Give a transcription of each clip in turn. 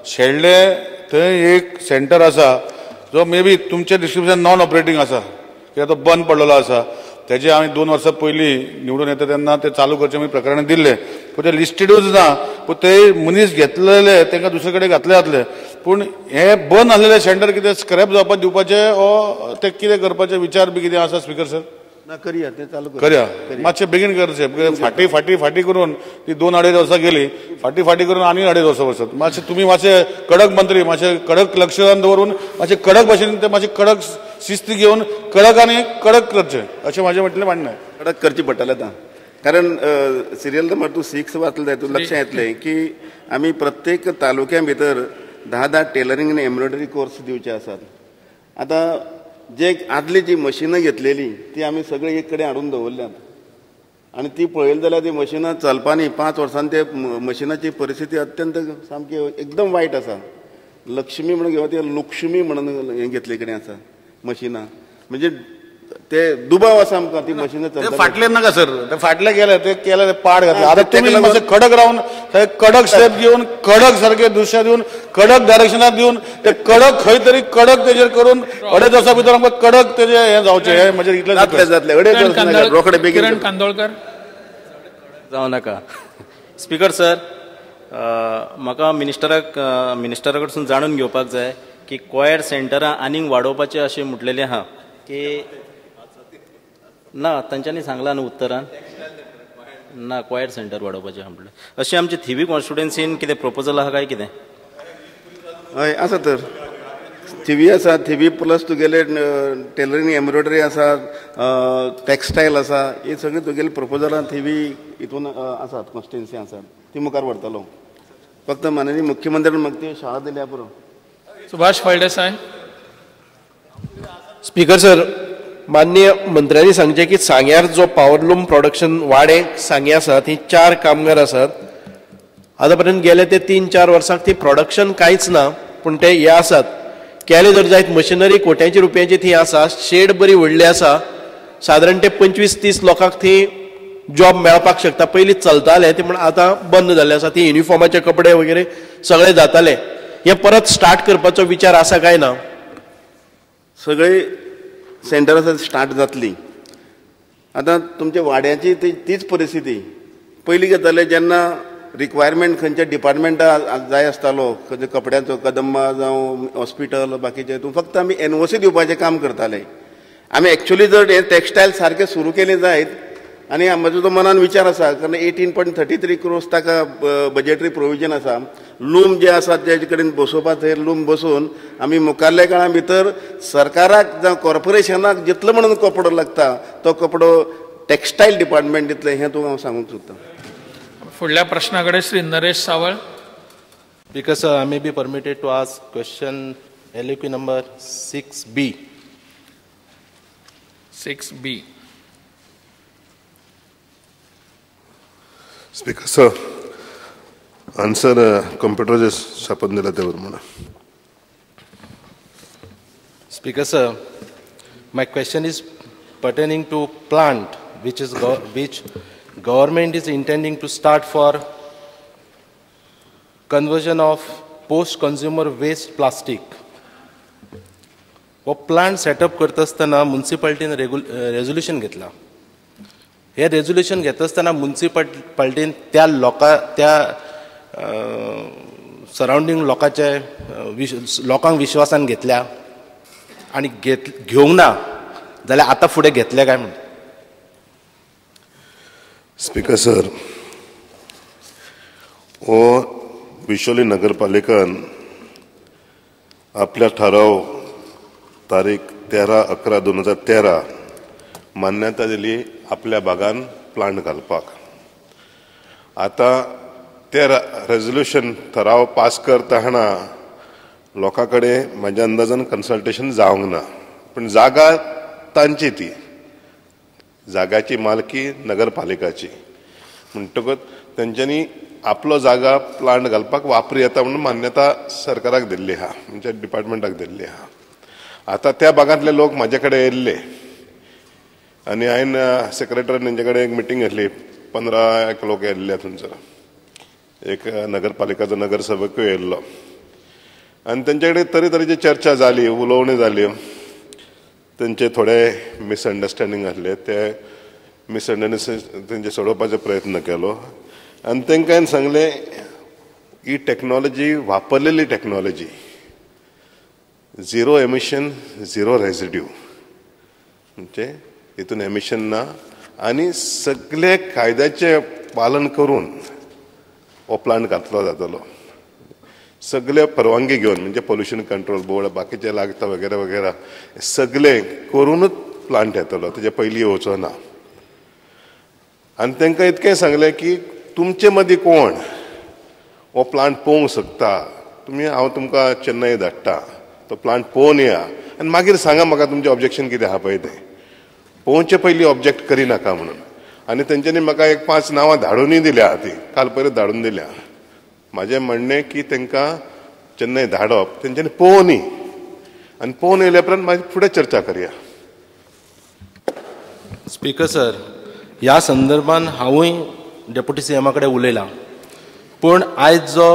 शेल्डें थंय एक सेंटर आसा जो मे बी तुमचे डिस्क्रिप्शन नॉन ऑपरेटींग आसा, कित्याक तो बंद पडलेलो आसा. तेजे आमी 2 वर्सां पयलीं निवडून येता तेन्ना ते चालू करचे आमी प्रकरण दिल्ले, पूण ते लिस्टेडूच ना. पूण ते मनीस घेतलेले तांकां दुसरे कडेन घातले जातले. पूण हे बंद आसलेले सेंटर कितें स्क्रॅप जावपाक दिवपाचें ओ ते कितें करपाचें विचार बी कितें आसा स्पीकर सर? ना, करया, ते चालू करया, मातशें बेगीन करचें. फाटीं फाटीं फाटीं करून ती 2-2.5 वर्सां गेली, फाटीं फाटीं करून आनी 2.5 वर्सां वचत. मातशें तुमी मातशें कडक मंत्री, मातशें कडक लक्ष दवरून मातशें कडक भाशेन ते मातशें कडक शिस्त घेवन कडक आनी कडक करचें अशें म्हाजें म्हटलें मानणें. कडक करचें पडटलें आतां, कारण सिरियल नंबर तूं 6 वाचलें जाय, तूं लक्षांत येतलें की आमी प्रत्येक तालुक्या भितर 10-10 टेलरींग आनी एम्ब्रॉयडरी कोर्स दिवचे आसात. आतां जे आदली जी मशिनां घेतलेली ती आमी सगळी एक कडेन हाडून दवरल्यात आनी ती पळयली जाल्यार ती मशिनां चलपा न्ही. 5 वर्सांनी ते मशिनाची परिस्थिती अत्यंत सामकी एकदम वायट आसा. लक्ष्मी म्हणून घेवन ती लक्ष्मी म्हणून हें घेतले कडेन आसा मशिनां, म्हणजे ते दुबाव आसा आमकां ती मशिनां चलता. फाटले नाका सर, ते फाटले गेले ते केले ते पाड घातले. आतां तुमी मातशें कडक रावन कडक स्टेप घेवन कडक सारके दुसऱ्या दिवन कडक डायरेक्शनाक दिवन ते कडक खंय तरी कडक तेजेर करून 2.5 वर्सां भितर आमकां कडक तेजे हें जावचें, हें म्हजें इतलें जातलें जातलें. 2.5 वर्सां रोखडे बेगीन. किरण कांदोळकर. जावं नाका स्पीकर सर, म्हाका मिनिस्टरा कडसून जाणून घेवपाक जाय की क्वायर सेंटरां आनीक वाडोवपाचें अशें म्हटलेलें आहा की ना? तांच्यांनी सांगलां न्हू उत्तरान ना क्वायर सेंटर वाडोवपाचें आहा म्हटलें. अशें आमचे थिवी कॉन्स्टिट्युएन्सीन कितें प्रपोजल आहा काय कितें? हय आसा तर, थिवी आसा, थिवी प्लस तुगेले टेलरींग एम्ब्रॉयडरी आसा, टेक्सटायल आसा, हे सगळे तुगेले प्रपोजलां थिवी हितून आसात, कॉन्स्टिट्युएन्सी आसात, ती मुखार व्हरतलो. फक्त माननीय मुख्यमंत्र्यान म्हाका ती शाळा दिल्या पुरो. सुभाष फळदेसाय. स्पीकर सर, माननीय मंत्र्यांनी सांगचें की सांग्यार जो पावरलूम प्रोडक्शन वाडे सांगे आसा थंय 4 कामगार आसात. आतां पर्यंत गेले ते 3-4 वर्सांक ती प्रोडक्शन कांयच ना, पूण ते हे आसात. केले जर जायत मशिनरी कोट्यांची रुपयांची थंय आसा, शेड बरी व्हडली आसा, सादारण ते 25-30 लोकांक थंय जॉब मेळपाक शकता. पयलीं चलताले ते, पूण आतां बंद जाल्ले आसा. ती युनिफॉर्माचे कपडे वगैरे सगळे जाताले. हे परत स्टार्ट करपाचो विचार आसा काय ना? सगळे सेंटरां स्टार्ट जातली. आतां तुमच्या वाड्याची तीच परिस्थिती. पयलीं घेताले जेन्ना रिक्वायरमेंट खंयच्या डिपार्टमेंटा जाय आसतालो, खंयच्या कपड्यांचो, कदंबा जावं हॉस्पिटल बाकीचे, हितून फक्त आमी एनओसी दिवपाचें काम करताले. आमी एक्चुअली जर हें टेक्सटायल सारकें सुरू केलें जायत, आनी म्हजो तो मनान विचार आसा, कारण 18.33 क्रोर्स ताका बजेटरी प्रोविजन आसा. लूम जे आसा तेजे कडेन बसोवपा थंय लूम बसोवन आमी मुखारल्या काळा भितर सरकाराक जावं कॉर्पोरेशनाक जितलो म्हणून कपडो लागता तो कपडो टेक्सटायल डिपार्टमेंट दितलें, हें तुका हांव सांगूंक सोदतां. फुडल्या प्रश्ना कडेन Shri Naresh Sawal. Speaker sir, I may be permitted to ask question LAQ number 6B. 6B. Speaker sir, answer computer छापून दिला त्यावर म्हणा. Speaker sir, my question is pertaining to plant which is which government is intending to start for conversion of post consumer waste plastic. हो plant setup करता आसतना मुन्सिपालिटीन resolution घेतला. हे resolution घेता आसतना मुन्सिपालिटीन त्या लोकां त्या सरावंडींग लोकांचे लोकांक विश्वासान घेतल्या आनी घेवंक ना जाल्यार आतां फुडें घेतले काय म्हण? स्पीकर सर, हो बिचोली नगरपालिकान आपल्या ठराव तारीख 13/11/2013 मान्यता दिली आपल्या भागान प्लांट घालपाक. आतां ते रेजोल्युशन ठराव पास करतना लोकां कडेन म्हाज्या अंदाजान कन्सल्टेशन जावंक ना, पूण जागा तांची, ती जाग्याची मालकी नगरपालिकाची, म्हणटकच तेंच्यांनी आपलो जागा प्लांट घालपाक वापरू येता म्हणून मान्यता सरकाराक दिल्ली आहा, म्हणजे डिपार्टमेंटाक दिल्ली आहा. आतां त्या भागांतले लोक म्हाजे कडेन येयल्ले आनी हांवें सेक्रेटरी तेंचे कडेन एक मिटींग घेतली. 15 लोक येयल्ले थंयसर, एक नगरपालिकाचो नगरसेवकूय येयल्लो. आनी तेंचे कडेन तरेतरेची चर्चा जाली, उलोवणें जाली. तेंचे थोडे मिसअंडरस्टँडींग आसले, ते मिसअंडरस्टँडींग तेंचे सोडोवपाचो प्रयत्न केलो आनी तांकां हांवें सांगलें ही टॅक्नोलॉजी वापरलेली technology zero emission zero residue, म्हणजे हितून एमिशन ना आनी सगळे कायद्याचें पालन करून हो प्लांट घातलो जातलो, सगळे परवानगी घेवन, म्हणजे पोल्युशन कंट्रोल बोर्ड बाकीचे लागता वगैरे वगैरे सगळे करूनच प्लांट येतलो, तेजे पयलीं येवचो ना. आनी तांकां इतकें सांगलें की तुमचे मदीं कोण हो प्लांट पळोवंक शकता, तुमी हांव तुमकां चेन्नय धाडटा, तो प्लांट पळोवन या आनी मागीर सांगा म्हाका तुमचें ऑब्जेक्शन कितें आहा पळय तें, पळोवचे पयलीं ऑब्जेक्ट करिनाका म्हणून. आनी तेंच्यांनी म्हाका एक 5 नांवां धाडूनय दिल्या, ती काल पयलीं धाडून दिल्या. म्हाजें म्हणणें की तांकां चेन्नय धाडप, तेंच्यांनी पळोवनी आनी पळोवन येयल्या उपरांत मागीर फुडें चर्चा करया. स्पीकर सर, ह्या संदर्भान हांवूय डेप्युटी सी एमा कडेन उलयलां, पूण आयज जो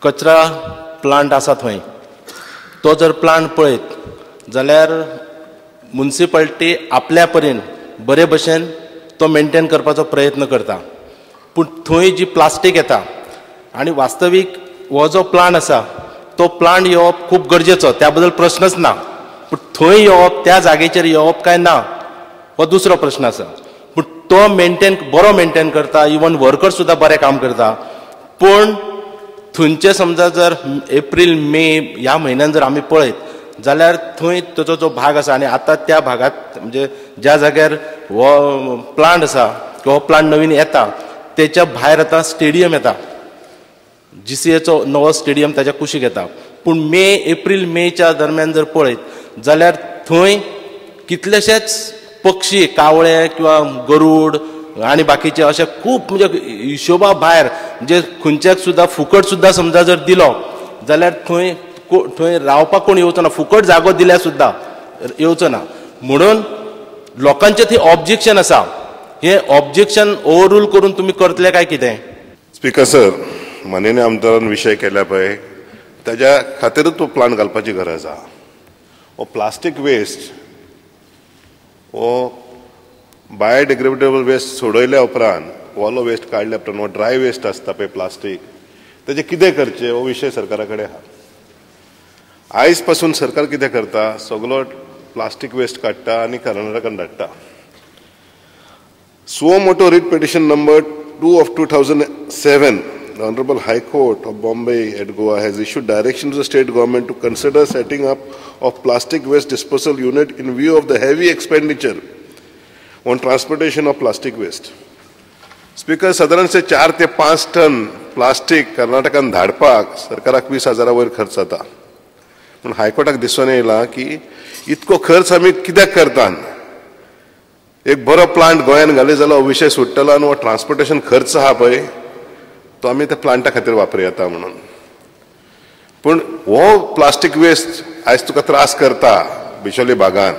कचरा प्लांट आसा थंय तो जर प्लांट पळयत जाल्यार मुन्सिपालिटी आपल्या परीन बरे भशेन तो मेनटेन करपाचो प्रयत्न करता, पूण थंय जी प्लास्टीक येता आनी वास्तवीक हो जो प्लांट आसा तो प्लांट येवप खूब गरजेचो, त्या बद्दल प्रश्नच ना, पूण थंय येवप त्या जागेचेर येवप काय ना हो दुसरो प्रश्न आसा. पूण तो मेनटेन बरो मेनटेन करता, इवन वर्कर सुद्दां बरें काम करता, पूण थंयचे समजा जर एप्रील मे ह्या म्हयन्यान जर आमी पळयत जाल्यार थंय ताचो जो भाग आसा आनी आतां त्या भागांत म्हणजे ज्या जाग्यार हो प्लांट आसा किंवा हो प्लांट नवीन येता तेच्या भायर आतां स्टेडियम येता, जीसीएचो नवो स्टेडियम ताच्या कुशीक येता, पूण मे एप्रील मेच्या दरम्यान जर पळयत जाल्यार थंय कितलेशेच पक्षी कावळे किंवा गरूड आनी बाकीचे अशे खूब म्हणजे हिशोबा भायर म्हणजे खंयच्याक सुद्दां फुकट सुद्दां समजा जर दिलो जाल्यार थंय थंय रावपाक कोण येवचो ना, फुकट जागो दिल्यार सुद्दां येवचो ना, म्हणून लोकांचें थंय ऑब्जेक्शन आसा. हें ऑब्जेक्शन ओवररूल करून तुमी करतले काय कितें? स्पीकर सर, माननीय आमदारान विशय केल्या पळय ताज्या खातीरूच तो प्लांट घालपाची गरज आहा. हो प्लास्टीक वेस्ट हो बायोडिग्रेडेबल वेस्ट सोडयल्या उपरांत ओलो वेस्ट काडल्या उपरांत हो ड्राय वेस्ट आसता पळय प्लास्टीक, ताजें कितें करचें हो विशय सरकारा कडेन आहा. आयज पासून सरकार कितें करता, सगलो प्लास्टीक वेस्ट काडटा आनी कर्नाटकान धाडटा. Suo motu writ petition number 2 of 2007, the Honorable High Court of Bombay at Goa has issued direction to the state government to consider setting up of plastic waste disposal unit in view of the heavy expenditure on transportation of plastic waste. Speaker, सादारणशे 4 ते 5 ton plastic कर्नाटकान धाडपाक सरकाराक 20,000 वयर खर्च जाता. पूण हायकोर्टाक दिसून येयला की इतको खर्च आमी कित्याक करतात, एक बरो प्लांट गोंयान घाली जाल्यार हो विशय सुट्टलो आनी हो ट्रान्सपोर्टेशन खर्च आहा पळय तो आमी त्या प्लांटा खातीर वापरुया म्हणून. पूण हो प्लास्टीक वेस्ट आयज तुका त्रास करता बिचोली भागान,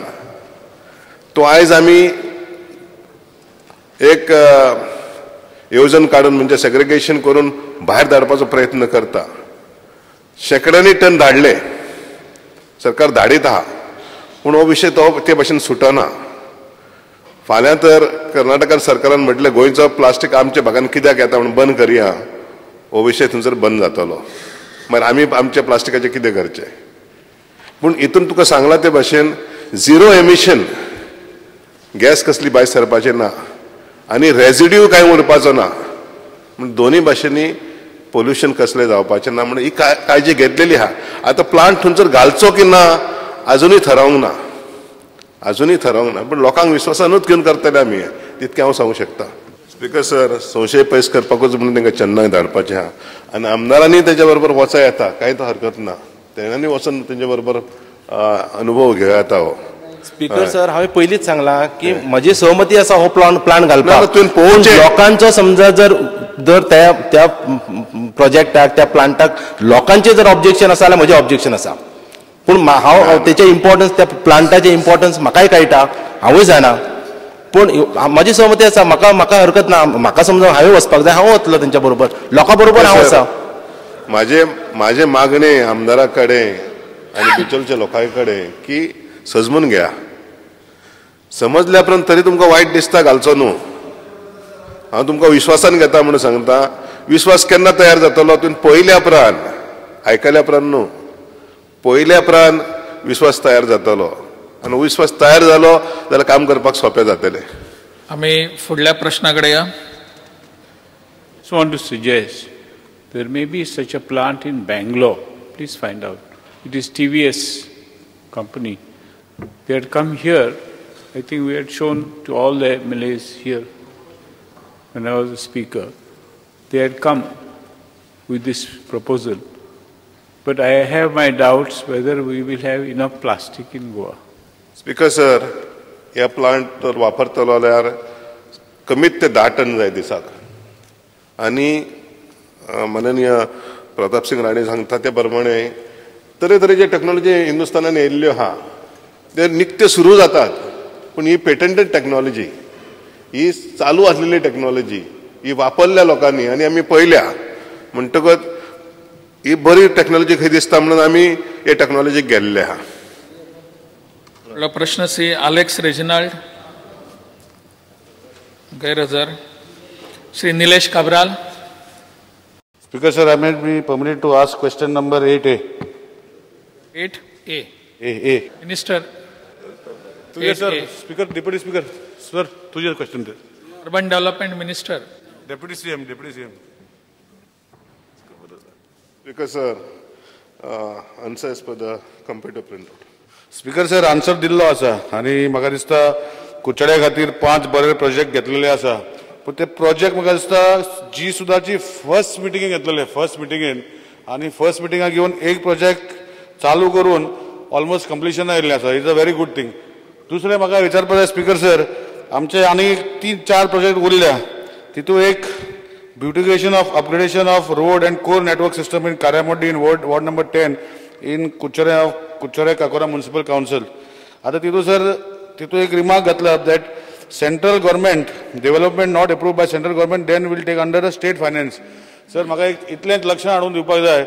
तो आयज आमी एक येवजण काडून म्हणजे सेग्रिगेशन करून भायर धाडपाचो प्रयत्न करता. शेंकड्यांनी टन धाडले, सरकार धाडीत आहा, पूण हो विशय तो ते भशेन सुटना. फाल्यां तर कर्नाटकान सरकारान म्हटलें गोंयचो प्लास्टीक आमच्या भागान कित्याक येता म्हणून बंद करया, हो विशय थंयसर बंद जातलो. मागीर आमी आमच्या प्लास्टिकाचें कितें करचें? पूण हितून तुका सांगलां ते भाशेन झिरो एमिशन गॅस कसली भायर सरपाची ना आनी रेजिड्यू कांय उरपाचो ना, म्हूण दोनूय भाशेंनी पोल्युशन कसलें जावपाचें ना म्हणून ही काळजी घेतलेली आहा. आतां प्लांट थंयसर घालचो की ना आजुनूय थारावंक ना, आजुनूय थारावंक ना, पूण लोकांक विश्वासानूच घेवन करतले आमी, तितकें हांव सांगूंक शकता. स्पीकर सर, संशय पयस करपाकूच म्हणून तांकां चेन्नय धाडपाचें आहा आनी आमदारांनी तेच्या बरोबर वचो येता, कांयच हरकत ना, तेण्यांनी वचून तेंच्या बरोबर अनुभव घेवं येता. हो स्पीकर सर, हांवें पयलींच सांगलां की म्हजी सहमती आसा हो प्लांट घालपाक, लोकांचो समजा जर जर त्या त्या प्रोजेक्टाक त्या प्लांटाक लोकांचें जर ऑब्जेक्शन आसा जाल्यार म्हजें ऑब्जेक्शन आसा, पूण हांव तेचें इम्पॉर्टन्स त्या प्लांटाचें इम्पॉर्टन्स म्हाकाय कळटा, हांवूय जाणा, पूण म्हजी सहमती आसा, म्हाका म्हाका हरकत ना, म्हाका समजा हांवें वचपाक जाय हांव वतलो तेंच्या बरोबर, लोकां बरोबर हांव आसा. माझे मागणे आमदारा कडेन आनी बिचोलच्या लोकां कडेन की सजमून घ्या. समजल्या उपरांत तरी तुमकां वायट दिसता घालचो न्हू. हांव तुमकां विश्वासान घेता म्हणून सांगता. विश्वास केन्ना तयार जातलो? तुवें पळयल्या उपरांत, आयकल्या उपरांत न्हू, पळयल्या उपरांत विश्वास तयार जातलो. आनी विश्वास तयार जालो जाल्यार काम करपाक सोंपें जातलें. आमी फुडल्या प्रश्ना कडेन या. So I want to suggest there may be such a plant in Bangalore. Please find out. It is TVS company. They had come here. I think we had shown to all the MLAs here when I was a speaker. They had come with this proposal. But I have my doubts whether we will have enough plastic in Goa. Speaker sir, ह्या plant तर वापरतलो जाल्यार कमीत ते 10 ton जाय दिसाक. आनी माननीय प्रताप सिंग राणे सांगता ते प्रमाणे तरेतरेचे टॅक्नॉलॉजी हिंदुस्थानान येयल्ल्यो आहा, ते निकते सुरू जातात. पूण ही पेटंटेड टॅक्नॉलॉजी, ही चालू आसलेली टॅक्नॉलॉजी, ही वापरल्या लोकांनी आनी आमी पळयल्या. म्हणटकच ही बरी टॅक्नॉलॉजी खंय दिसता म्हणून आमी हे टॅक्नॉलॉजीक गेल्ले आहा. प्रश्न श्री आलेक्स रेजिनाल्ड, गैरहजर. Shri Nilesh Cabral. Speaker sir, I may be permitted to ask question number 8A. 8A. A. Minister. Yes, sir. Speaker, Deputy Speaker, sir, तुझे question there. Urban Development Minister. Deputy CM, Deputy CM. Speaker sir, answer as per the computer printout. Speaker sir, answer दिल्लो आसा आनी म्हाका दिसता कुचड्या खातीर 5 बरे project घेतलेले आसा. पूण ते प्रोजेक्ट म्हाका दिसता जी सुदाची फर्स्ट मिटिंगेन घेतलेले, फर्स्ट मिटिंगेन, आनी फर्स्ट मिटिंगाक घेवन एक प्रोजेक्ट चालू करून ऑलमोस्ट कंप्लिशन आयिल्लें आसा. Is a very good thing. दुसरें म्हाका विचारपाक जाय स्पीकर सर, आमचे आनी 3-4 प्रोजेक्ट उरल्या. तितूंत एक beautification of upgradation of road and core network system in Kariamoddi in ward number 10 in Curchorem of Curchorem Cacora municipal council. आतां तितूंत सर, तितूंत एक रिमार्क घातला that central government development not approve by central government then will take under a state finance. Sir, म्हाका एक इतलेंच लक्षात हाडून दिवपाक जाय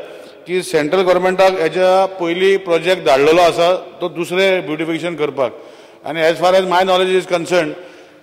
की सेंट्रल गव्हर्मेंटाक हेज्या पयलीं प्रोजेक्ट धाडलेलो आसा तो दुसरें ब्युटिफिकेशन करपाक. आनी as far as my knowledge is concern,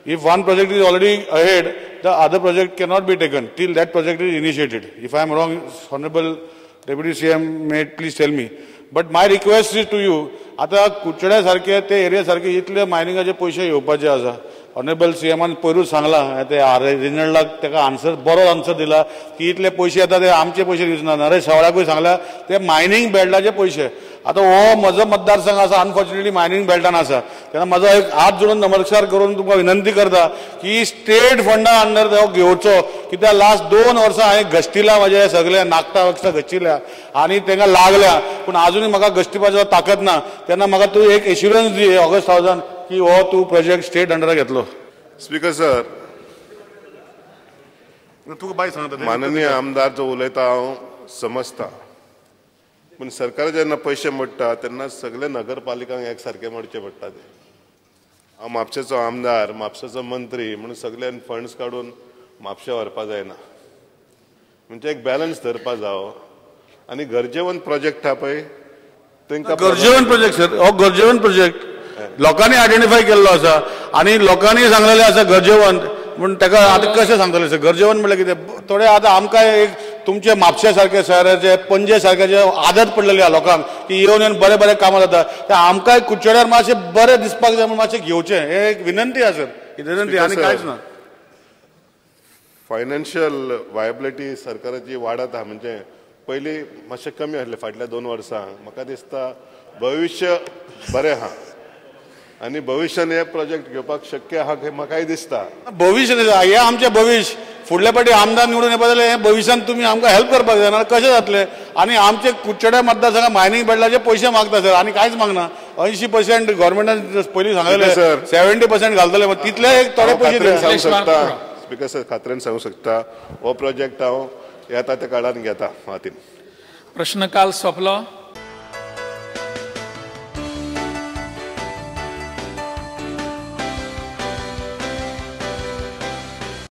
if one project is already ahead, the other project cannot be taken till that project is initiated. If I am wrong, honourable deputy CM may please tell me. But my request is to you, आतां कुडचड्या सारके ते area सारके इतले मायनिंगाचे पयशे येवपाचे आसा. Honourable सीएमान पयरूच सांगलां, ते रिजनलाक ताका आन्सर, बरो आन्सर दिला की इतले पयशे येता ते आमचे पयशे दिवचे ना. नरेश सावळाकूय सांगला ते मायनींग बेल्टाचे पयशे. आतां हो म्हजो मतदारसंघ आसा, अनफॉर्च्युनेटली मायनींग बेल्टान आसा. तेन्ना म्हजो एक हात जोडून नमस्कार करून तुमकां विनंती करता की स्टेट फंडा अंडर तो घेवचो. कित्याक लास्ट 2 वर्सां हांवें घश्टिला, म्हजे सगळे नाकटा वक्ता घश्टिल्या आनी तांकां लागल्या, पूण आजुनूय म्हाका घश्टिपाचो ताकद ना. तेन्ना म्हाका तूं एक एश्युरन्स दी ऑगस्ट हावजान की हो तूं प्रोजेक्ट स्टेट अंडर घेतलो. स्पीकर सर, तुका बाय सांगता, माननीय आमदार जो उलयता हांव समजता, पूण सरकार जेन्ना पयशे मोडटा तेन्ना सगळे नगरपालिकांक एक सारके मोडचे पडटा. ते हांव म्हापशेचो आमदार, म्हापशेचो मंत्री म्हणून सगळ्यान फंड्स काडून म्हापशे व्हरपा जायना. म्हणजे एक बॅलन्स धरपा जावो. आनी गरजेवंत प्रोजेक्ट आहा पळय तांकां, गरजेवंत प्रोजेक्ट सर, हो गरजेवंत प्रोजेक्ट लोकांनी आयडेंटिफाय केल्लो आसा आनी लोकांनी सांगलेलें आसा गरजेवंत. पूण ताका आतां कशें सांगतलें सर, गरजेवंत म्हणल्यार कितें? थोडे आतां आमकां एक तुमचे म्हापशे सारके शहराचे, पणजे सारके आदत पडलेली आहा लोकांक की येवन येवन बरें बरें कामां जाता. ते आमकांय कुडचड्यार मातशें बरें दिसपाक जाय म्हणून मातशें घेवचें, हें एक विनंती आसा सर, विनंती आनी कांयच ना. फायनान्शियल वायबिलिटी सरकाराची वाडत आहा. म्हणजे पयलीं मातशें कमी आसलें फाटल्या 2 वर्सां. म्हाका दिसता भविश्य बरें आहा आनी भविश्यान हे प्रोजेक्ट घेवपाक शक्य आहा हें म्हाकाय दिसता. भविश्य हें आमचें भविश्य. फुडल्या फावटी आमदार निवडून येवपा जाल्यार हें भविश्यान तुमी आमकां हेल्प करपाक जाय, नाजाल्यार कशें जातलें? आनी आमचे कुडचड्या मतदारसंघात मायनींग बेल्टाचे पयशे मागता सर, आनी कांयच मागना. 80% गव्हर्मेंटान पयलीं सांगलेलें, 70% घालतले, तितले एक थोडे पयशे. सांगू शकता स्पीकर सर, खात्रेन सांगू शकता हो प्रोजेक्ट हांव येता त्या काळान घेता हातीन. प्रश्नकाल सोंपलो.